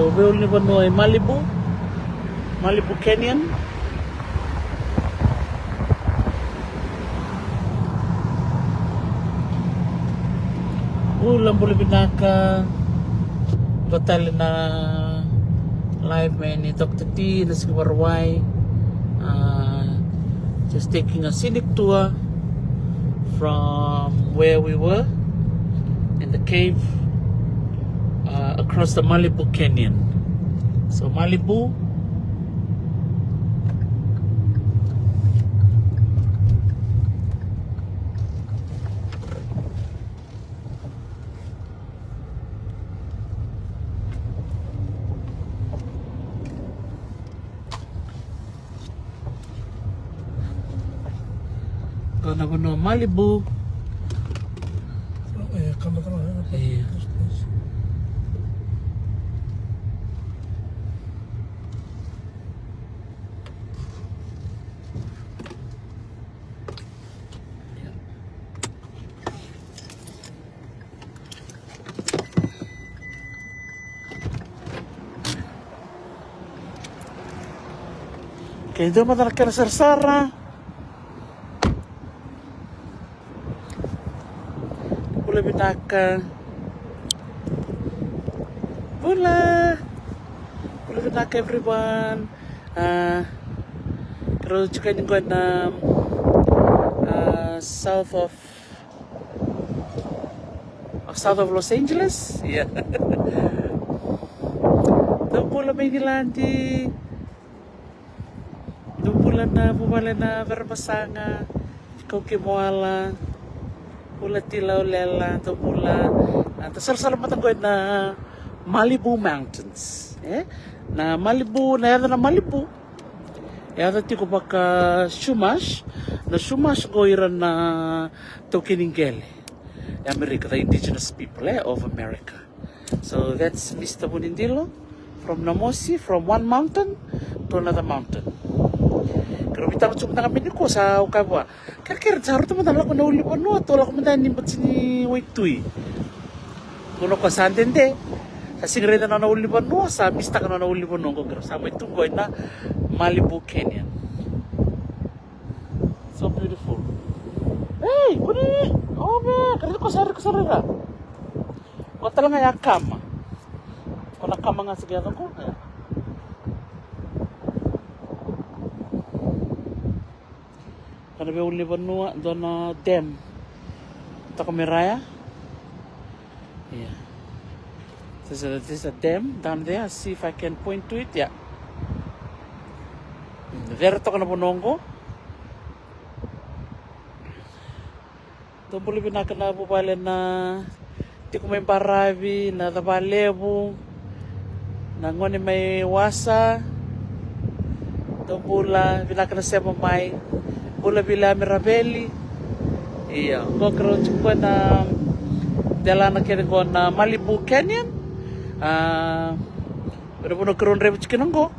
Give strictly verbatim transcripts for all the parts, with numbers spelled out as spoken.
Veiulunivanua e Malibu, Malibu Canyon. Bula, bula vinaka. Qo tale na live mai nei Doctor T na siga Vakarauwai. Uh, just taking a scenic tour from where we were in the cave, uh, across the Malibu Canyon. So Malibu. Qo na vanua Malibu. E, kama, kama, e. Io. Ke dua mada na kena sarasara. Bula vinaka. Bula. Bula vinaka everyone. Uh, keirau tiko yani qo na, uh, south of South of Los Angeles. Ia. Dou bula mai Igiladi. Dou bula na vuvale na Varebasaga. Kaukimoala. Bula Tilaulela. Dou bula. A, da sarasara mada qo na Malibu Mountains. E? Na Malibu, na yaca na Malibu. E yaca tiko vaka Chumash. Na Chumash qo ira na taukei ni qele e Amerika, the indigenous people, eh, of America. So that's Mister Vunidilo from Namosi, from one mountain to another mountain. Keirau veitalanoa tu mada ga mai nikua, sa au kaya vua, kerekere sa rauta mada na lako na ulunivanua, tou lako mada ni bati ni waitui. Kua na ka sa dede. Sa sega ni raica na nona ulunivanua, sa misitaka na nona ulunivanua qo, keirau sa mai tu qo ina Malibu Canyon. So beautiful. Ei, kua ni, ove, ka raica ko sa raica sara ira. Ko tale ga ya kama. Ko na kama ga sega yaco ko. Ko na veiulunivanua, dua na dam. Toka mai raya. Yeah. There's a, there's a dam down there. See if I can point to it. Yeah. Cere toka na vanua qo. Dou bula vinaka na vuvale na tiko mai baravi, na cava levu, na gone mai wasa. Dou bula vinaka na sema mai. Bula vili Ami Raveli. Ia, qo keirau tiko na delana kece qo na Malibu Canyon. A, na vanua keirau draiva tiko kina qo.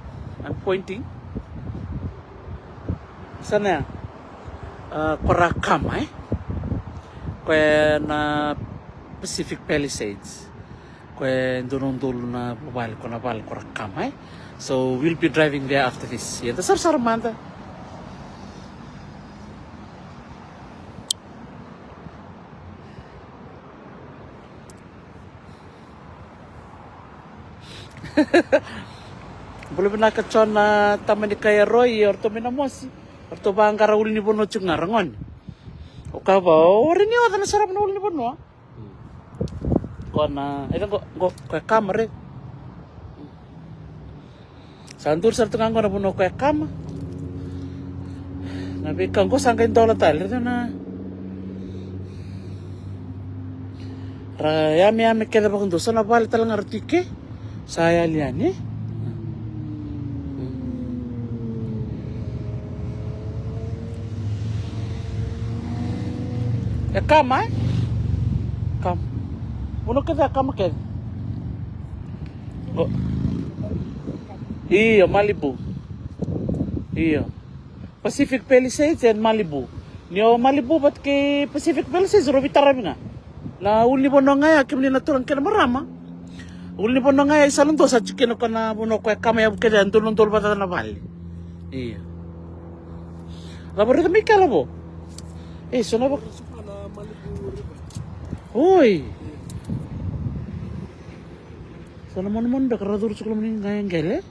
I'm pointing. Sa na, a, ko Rakama, e? Ko na Pacific Palisades. Ko e dua na udolu na vale, ko na vale ko Rakama, e? So we'll be driving there after this. Ia, da sarasara mada. Bula vinaka John, a, tama ni kai Aroi, o ratou mai Namosi. O ratou vaqara ulunivanua tiko ga, ragone. O kava, o rini oca na sarava na ulunivanua. Ko na, e ka qo, qo, ko e kama re. Sa duri sara tu ga qo na vanua ko e kama. Na veika qo sa qai dola tale, raica na. Ra yameyame kece vakadua, so na vale tale ga ra tu i ke. Sa yali yani, e? E kama, e? Kama. Vanua kece e kama kece. Qo. Io, Malibu. Io. Pacific Palisades and Malibu. Ni o Malibu vata kei Pacific Palisades rau veitaravi ga. Na ulunivanua ga ya, kemuni na turaga kei na marama. Ulunivanua ga ya i Saladua sa tiko kina ko na vanua ko e kama yavu kece, e dua na udolu vata na vale. Ia. Cava raica mai kela vo? E, so na va. Oi. So na manumanu beka ra curu tiko lomani ga e qele.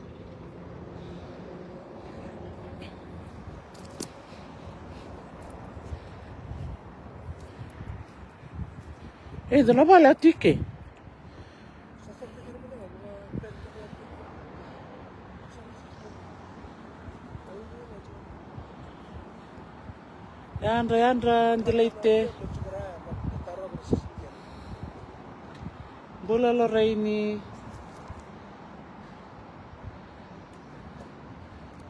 E, dua na vale a tu i ke. Yadra, yadra, Dilaite. Bula Lorraine.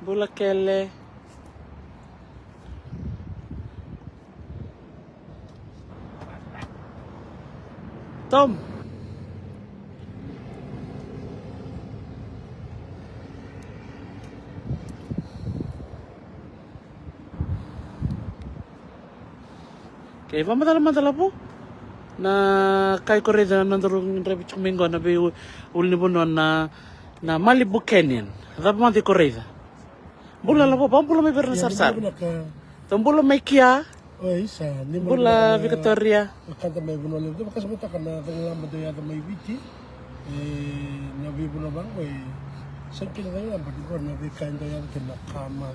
Bula Kele. Tom. Kei vakamacala mada lavo na kai ko raica na nodaru draiva tiko mai qo na vei u-, ulunivanua na, na Malibu Canyon. Cava mada i ko raica? Bula lavo, vakabula mai vei ira na sarasara. Tou bula mai kia. Oi, sa ni bula Victoria. Kada mai vanua levu. Dou vakasamataka na cagilaba dou yaco mai Viti. E, na veivanua vaqo e sa kena cagilaba ni qo na veika e dau yaco kina na kama.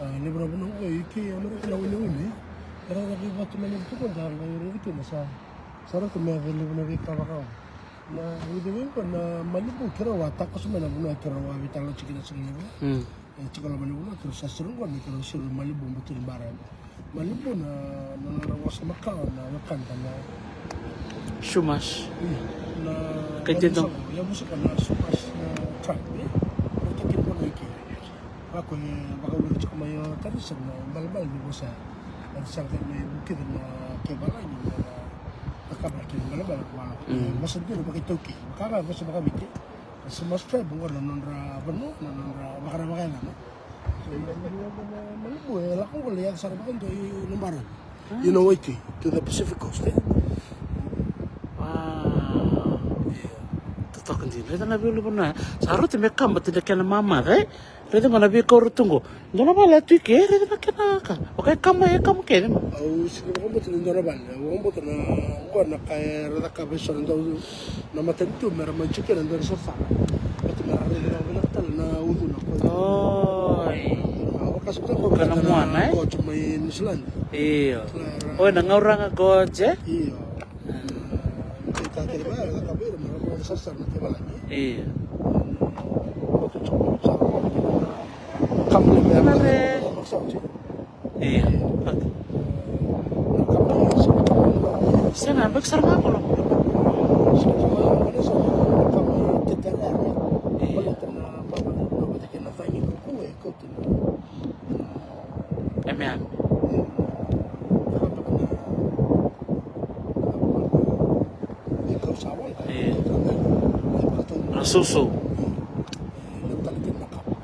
A, levu na vanua qo i ke Amerika na winewine. Era na veivatu na levu tuko da qai raici kina sa, sa rauta me yaco levu na veika vaka oqo. Na uciwai qo na Malibu keirau a takoso mai na vanua keirau a veitalanoa tiko kina siga levu. E tiko loma ni vanua keirau sa siro qo me keirau siro Malibu, Butu ni Bara. Malibu na, na nodra vosa makawa na wekada na Chumash. Io, na kai tedong. Yavusa ka na Chumash na tribe, e. Ko tiko kina vanua i ke. Vako e vakaulura tiko mai o Tarisa na balebale ni vosa. Adi sa qai mai vukica na keivalagi na, na kabra kei na balebale ko valo. E vosa dina vakaitaukei. Vaka ga vosa vakaviti. Sa mas tribe qo na nodra vanua, na nodra vakarau vakayacana. So, na, na, na Malibu e lako qo lai yaco sara vakadua i Nubaravi. In Hawaii, to the Pacific coast, e? Wow. Totoka dina. Raica na veiulunivanua. Sa rauta me kaba tiko na kena mamaca, e? Raica qo na veikauri tu qo. Dua na vale a tu i ke, raica na kena ka. Vaka e kama, e kama kece ma. Au sega ni vakabauta ni dua na vale. Au vakabauta na qo na ka era cakava e so na dau na matanitu me ra mai tiko kina dua na sarasara. Baleta me ra raica vinaka tale na ucuna. Oi. Au vakasauta qo na moana, e? Qo mai New Zealand. Io. Oi, na gauraga qo, e? Io. Io. Sega, beka sara ga kolo. Io. E me ame. Io. Na soso.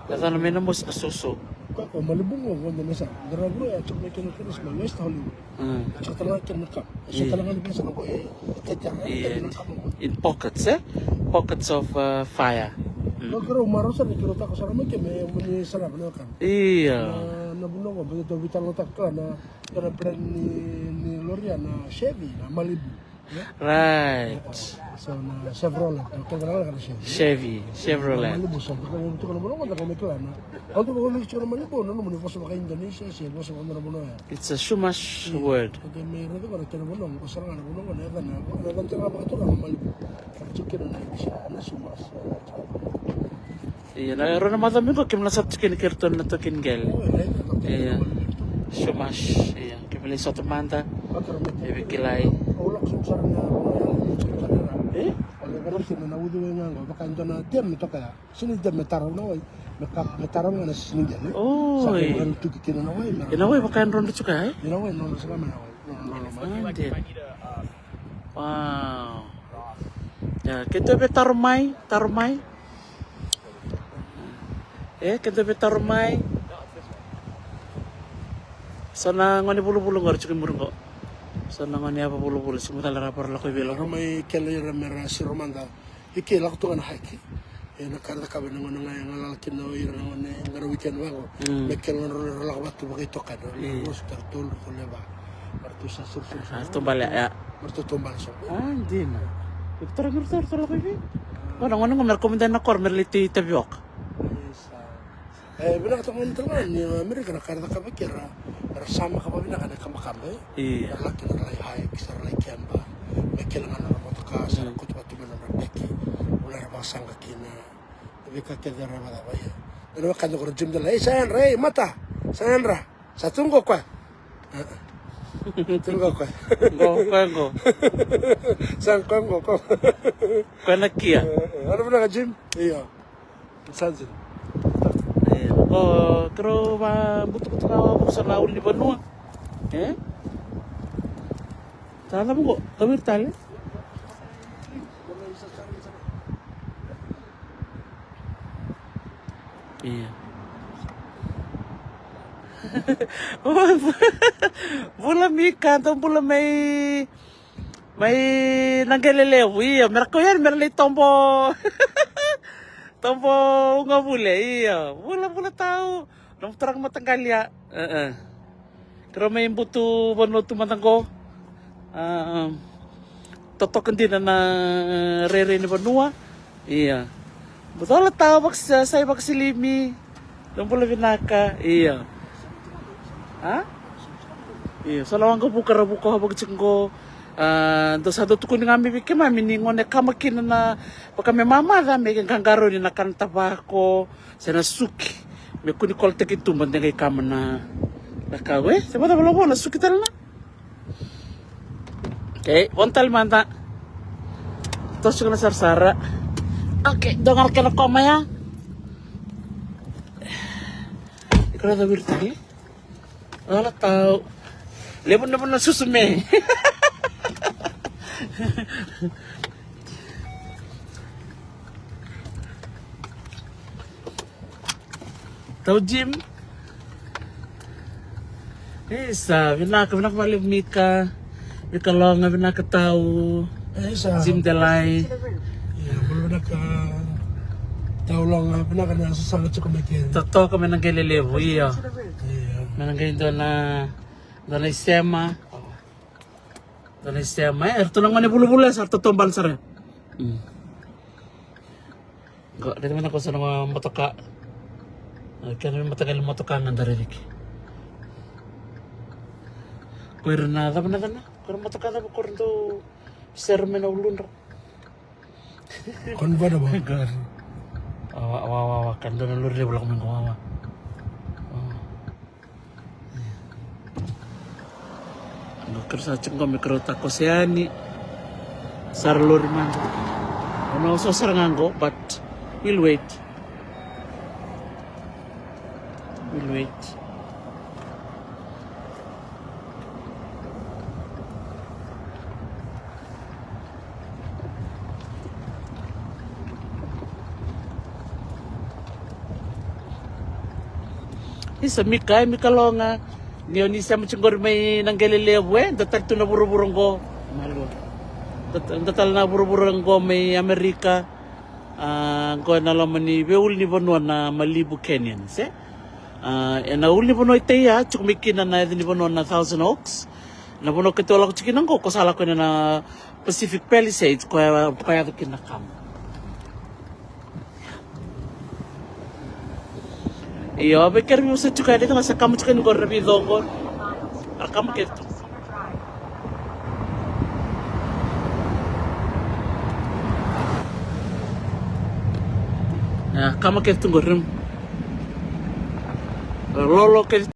Na cana me na mosi na soso. Ko Malibu qo, qo na mesa. Dra qo ya tiko mai kena kena sma West Hollywood. Mm. Tiko tale ga kena kap. So tale ga ni pesa na qo e tete. Yeah. In pockets, e? Pockets of, uh, fire. Mm. Ko kero maro sara ni kero tako sara mai ke me muni sara na kap. Io. Na, na vanua qo, beta tau vitalanoataka na, na brand ni, ni lori ya na Chevy, na Malibu. Right. So na Chevrolet, na kena kena Chevy. Chevy, Chevrolet. Malibu, so na kena kena vanua qo, na kena kena. Au tu ko ni kena Malibu, na nomuni vosa vaka Indonesia, se vosa vaka na vanua ya. It's a Chumash word. Ko me raica ko na kena vanua, ko sara ga na vanua qo, na yaca na, na yaca na Malibu. Ko tiko kina na Chumash. Ia, na rua na macawa mai qo keimami na sota tiko kina kei ratou na taukei ni qele. Ia, Chumash, ia, keimami lai sota mada. E vei kilai. E? Oi. Ena wai vaka e drodro tiko ya, e? Wow. Ia, keitou via taro mai, taro mai. E, keitou via taro mai. So na gone vulavula qori tiko i muri qo. So na gone yava vulavula tiko, matala ra vara lako i vei lako. Ra mai kele ira me ra siro mada. Ike lako tu ga na hike. E na ka ra cakava na gone ga e galala kina o ira na gone ga na weekend vaqo. Mm. Me kele ga na rau lako vatu vakaitokani. Io. Rosu tara tolu, tolu e va. Ratou sa surusuru. A, ratou bale, ia. Ratou taubale so. A, dina. Iko tara me ratou, ratou lako i vei? Ko na gone qo me ra komida na koro me ra lai tei tavioka. Isa. E vinaka toka ga ni tale ga ni Amerika na ka era cakava kei ira, era samaka vakavinaka na ikabakaba, e? Io. Era laki na lai hike, sa ra lai keba. Me kele ga na nodra motoka, sa ra kauta vata tu mai na nodra beki. Vuna era vakasaqa kina. Na veika kece era vakacava, ia. Na wekada ko ra Jim Delai, ei, sa yadra, ei, mata, sa yadra. Sa tu qo koya. Tu qo koya. Qo koya qo. Sa koya qo ko. Koya na kia. Ana vinaka Jim. Io. Sa dina. E, ko kero va butubutu ka va buku sa na uli ni vanua. E? Sa na buku, ka vir tale. Ia. Bula Mika, dou bula mai, mai Naqele Levu, ia, me ra kau yani, me ra lai tobo. Tobo uga vule, ia. Bula, bula tau. Nomu turaga mataqali ya. E, e. Keirau mai butu vanua tu mada qo. A, totoka dina na rairai ni vanua. Ia. Butola tau vaka, sa i vakasilimi. Dou bula vinaka. Ia. A? Ia, so na waqavuka ra vuka wavaki tiko qo. A, dou sa dau tukuni ga mai vei keimami ni gone kama kina na vaka me mamaca me qaqarauni na kana tavako. Se na suki. Me kua ni kolotaki tuba de qai kama na, na kau, e? Se vacava lavo na suki tale na. Okei, vona tale mada. Toso tiko na sarasara. Okei, dua ga na kena koma ya. Iko na caviri tale. Ala tau. Levu na vanua susu me. Tau Jim. Isa, vinaka, vinaka vakalevu Mika. Mika Loga, vinaka tau. Isa. Jim Delai. Ia, bula vinaka. Tau Loga, vinaka na sasaga tiko mai keri. Totoka mai Naqele Levu, ia. Ia. Mai na qai dua na, dua na isema. Dua na isema, e, eratou na gone vulavula, sa ratou taubale sara. Mm. Qo, raica mada qo sa na motoka. Kena mataqali motoka ga da raici. Ko ira na cava na cana? Ko ira motoka cava ko ira dau sere mai na uludra? Convertible. Qori. Wa, wa, wa, wa, ka dua na lori levu lako mai qo, wa, wa. Wa. Qo keirau sa tiko qo me keirau takose yani. Sa ra lori mada. Au na oso sara ga qo, but we'll wait. We'll wait. Isa Mika, e Mika Loga. Ni o ni sema tiko qori mai Naqele Levu, e, da tale tu na vuravura qo. Malua. Da, da tale na vuravura qo mai Amerika. A, qo ena loma ni veiulunivanua na Malibu Canyon, se? A, ena ulunivanua i Taiya, tiko mai kina na yaca ni vanua na Thousand Oaks. Na vanua keitou lako tiko kina qo, ko sa lako ina na Pacific Palisades, ko ya, ko yaco kina na kama. Io, vei kere vei vosa tiko yani, sa kama tiko yani qori na vico qori. A kama kece tu. A kama kece tu qori. Lolo kece.